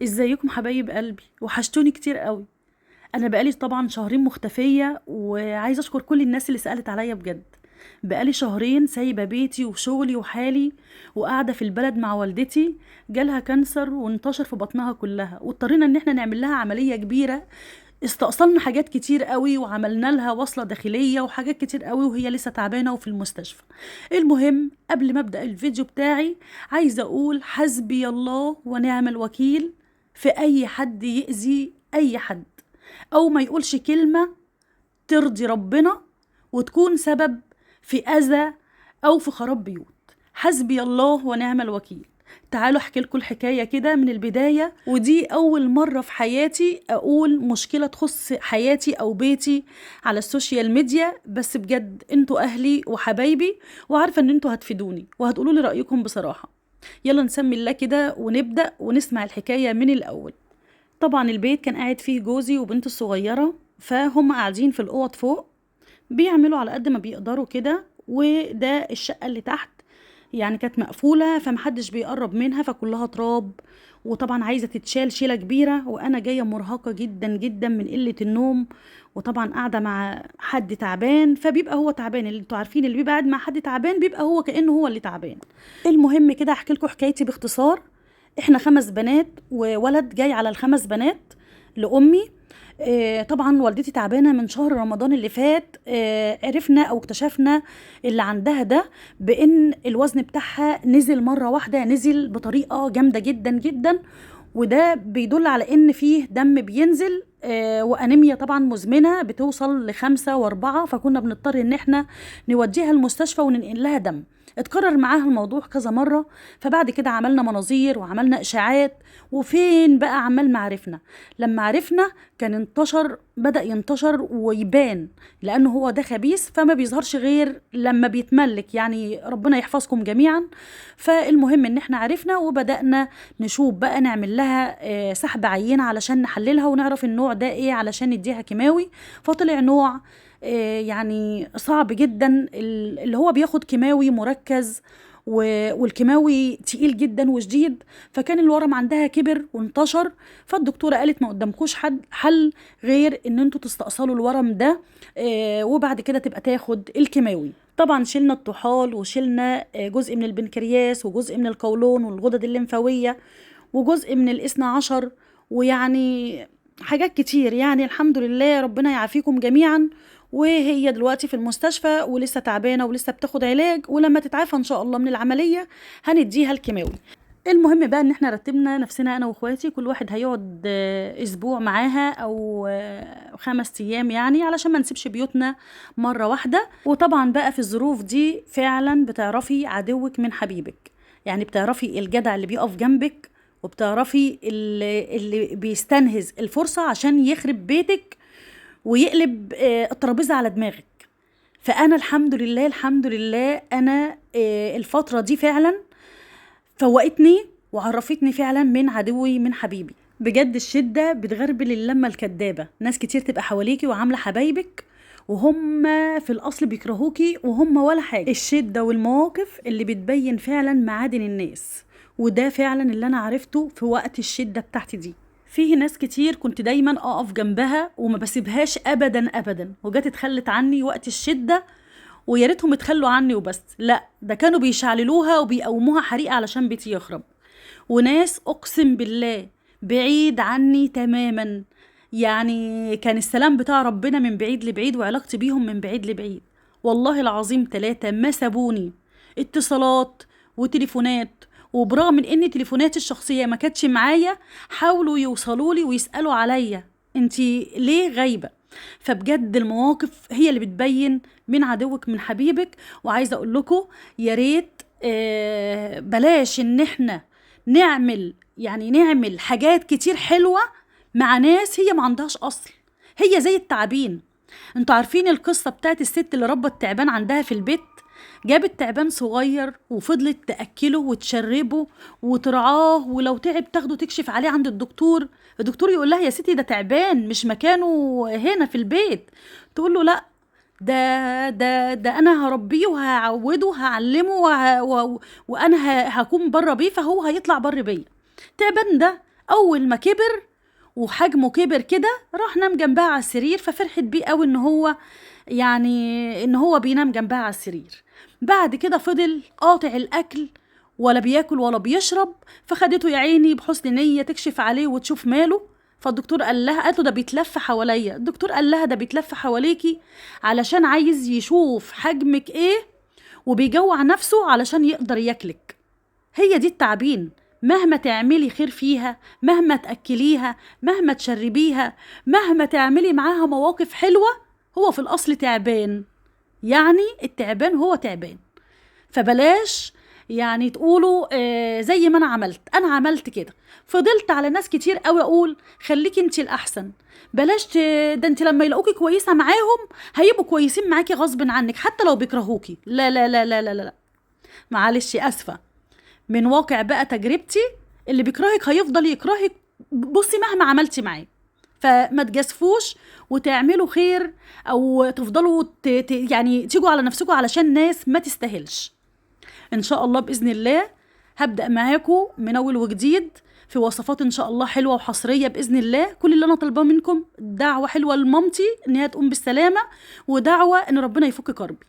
ازيكم حبايب قلبي؟ وحشتوني كتير قوي. انا بقالي طبعا شهرين مختفيه، وعايزه اشكر كل الناس اللي سالت عليا بجد. بقالي شهرين سايبه بيتي وشغلي وحالي وقاعدة في البلد مع والدتي، جالها cancer وانتشر في بطنها كلها، واضطرينا ان احنا نعمل لها عملية كبيرة. استأصلنا حاجات كتير قوي وعملنا لها وصلة داخلية وحاجات كتير قوي، وهي لسه تعبانة وفي المستشفى. المهم قبل ما أبدأ الفيديو بتاعي عايزة أقول حسبي الله ونعم الوكيل في أي حد يأذي أي حد أو ما يقولش كلمة ترضي ربنا وتكون سبب في أذى أو في خراب بيوت. حسبي الله ونعم الوكيل. تعالوا احكي لكم الحكاية كده من البداية، ودي أول مرة في حياتي أقول مشكلة تخص حياتي أو بيتي على ال social media، بس بجد انتوا أهلي وحبايبي وعارفة ان انتوا هتفيدوني وهتقولوا لي رأيكم بصراحة. يلا نسمي الله كده ونبدأ ونسمع الحكاية من الأول. طبعا البيت كان قاعد فيه جوزي وبنته الصغيرة، فهم قاعدين في الأوض فوق بيعملوا على قد ما بيقدروا كده، وده الشقة اللي تحت يعني كانت مقفولة فمحدش بيقرب منها، فكلها تراب، وطبعا عايزة تتشال شيلة كبيرة. وأنا جاية مرهقة جدا جدا من قلة النوم، وطبعا قاعدة مع حد تعبان، فبيبقى هو تعبان، اللي انتوا عارفين اللي بيبقى قاعد مع حد تعبان بيبقى هو كأنه هو اللي تعبان. المهم كده احكي لكم حكايتي باختصار. احنا 5 بنات وولد جاي على ال5 بنات لأمي. طبعا والدتي تعبانة من شهر رمضان اللي فات. عرفنا او اكتشفنا اللي عندها ده بان الوزن بتاعها نزل مرة واحدة، نزل بطريقة جامدة جدا جدا، وده بيدل على ان فيه دم بينزل، وانيميا طبعا مزمنة بتوصل ل5 و4، فكنا بنضطر ان احنا نوديها المستشفى وننقل لها دم. اتكرر معاها الموضوع كذا مرة، فبعد كده عملنا مناظير وعملنا اشاعات، وفين بقى عمال ما عرفنا. لما عرفنا كان انتشر، بدأ ينتشر ويبان، لانه هو ده خبيث فما بيظهرش غير لما بيتملك، يعني ربنا يحفظكم جميعا. فالمهم ان احنا عرفنا وبدأنا نشوف بقى نعمل لها سحب عينة علشان نحللها ونعرف النوع ده ايه علشان نديها كيماوي. فطلع نوع يعني صعب جدا، اللي هو بياخد كيماوي مركز، والكيماوي تقيل جدا وشديد، فكان الورم عندها كبر وانتشر. فالدكتورة قالت ما قدامكوش حل غير ان انتوا تستأصلوا الورم ده، وبعد كده تبقى تاخد الكيماوي. طبعا شلنا الطحال وشلنا جزء من البنكرياس وجزء من القولون والغدد الليمفاوية وجزء من ال12، ويعني حاجات كتير. يعني الحمد لله ربنا يعافيكم جميعا. وهي دلوقتي في المستشفى ولسه تعبانة ولسه بتاخد علاج، ولما تتعافى ان شاء الله من العملية هنديها الكيماوي. المهم بقى ان احنا رتبنا نفسنا انا واخواتي، كل واحد هيقعد اسبوع معاها او 5 ايام يعني، علشان ما نسيبش بيوتنا مرة واحدة. وطبعا بقى في الظروف دي فعلا بتعرفي عدوك من حبيبك، يعني بتعرفي الجدع اللي بيقف جنبك، وبتعرفي اللي بيستنهز الفرصة عشان يخرب بيتك ويقلب الترابيزة على دماغك. فأنا الحمد لله الحمد لله أنا الفترة دي فعلا فوقتني وعرفتني فعلا من عدوي من حبيبي. بجد الشدة بتغربل اللمة الكدابة. ناس كتير تبقى حواليكي وعاملة حبايبك وهم في الأصل بيكرهوكي وهم ولا حاجة. الشدة والمواقف اللي بتبين فعلا معادن الناس، وده فعلا اللي أنا عرفته في وقت الشدة بتاعتي دي. فيه ناس كتير كنت دايما اقف جنبها وما بسيبهاش ابدا ابدا، وجت اتخلت عني وقت الشدة، ويا ريتهم اتخلوا عني وبس، لا ده كانوا بيشعللوها وبيقوموها حريقة علشان بيتي يخرب. وناس اقسم بالله بعيد عني تماما، يعني كان السلام بتاع ربنا من بعيد لبعيد وعلاقتي بيهم من بعيد لبعيد. والله العظيم 3 ما سابوني، اتصالات وتليفونات، وبرغم من ان تليفوناتي الشخصية ما كانتش معايا حاولوا يوصلوا لي ويسالوا عليا انتي ليه غايبة. فبجد المواقف هي اللي بتبين من عدوك من حبيبك. وعايزه اقول لكم يا ريت بلاش ان احنا نعمل، يعني نعمل حاجات كتير حلوة مع ناس هي ما عندهاش اصل، هي زي التعابين. انتوا عارفين القصة بتاعت الست اللي ربت تعبان عندها في البيت؟ جابت تعبان صغير وفضلت تأكله وتشربه وترعاه، ولو تعب تاخده تكشف عليه عند الدكتور. الدكتور يقول لها يا ستي ده تعبان مش مكانه هنا في البيت، تقول له لا ده ده ده انا هربيه وهعوده وهعلمه وانا هكون بره بيه، فهو هيطلع بر بيا. تعبان ده اول ما كبر وحجمه كبر كده راح نام جنبها على السرير، ففرحت بيه قوي ان هو يعني ان هو بينام جنبها على السرير. بعد كده فضل قاطع الاكل ولا بياكل ولا بيشرب، فخدته يا عيني بحسن نية تكشف عليه وتشوف ماله. فالدكتور قال لها، قالت له ده بيتلف حواليا. الدكتور قال لها ده بيتلف حواليكي علشان عايز يشوف حجمك ايه، وبيجوع نفسه علشان يقدر ياكلك. هي دي التعابين، مهما تعملي خير فيها، مهما تأكليها، مهما تشربيها، مهما تعملي معاها مواقف حلوة، هو في الأصل تعبان. يعني التعبان هو تعبان. فبلاش يعني تقولوا زي ما أنا عملت، أنا عملت كده، فضلت على ناس كتير قوي أقول خليكي انت الأحسن، بلاش ده انت لما يلاقوكي كويسة معاهم هيبقوا كويسين معاكي غصب عنك حتى لو بيكرهوكي. لا لا لا لا لا لا، معلش أسفة، من واقع بقى تجربتي، اللي بيكرهك هيفضل يكرهك بصي مهما عملتي معاه. فما تجازفوش وتعملوا خير او تفضلوا يعني تيجوا على نفسكم علشان ناس ما تستاهلش. ان شاء الله باذن الله هبدا معاكم من اول وجديد في وصفات ان شاء الله حلوة وحصريه باذن الله. كل اللي انا طالباه منكم دعوه حلوة لمامتي ان هي تقوم بالسلامة، ودعوة ان ربنا يفك كربي.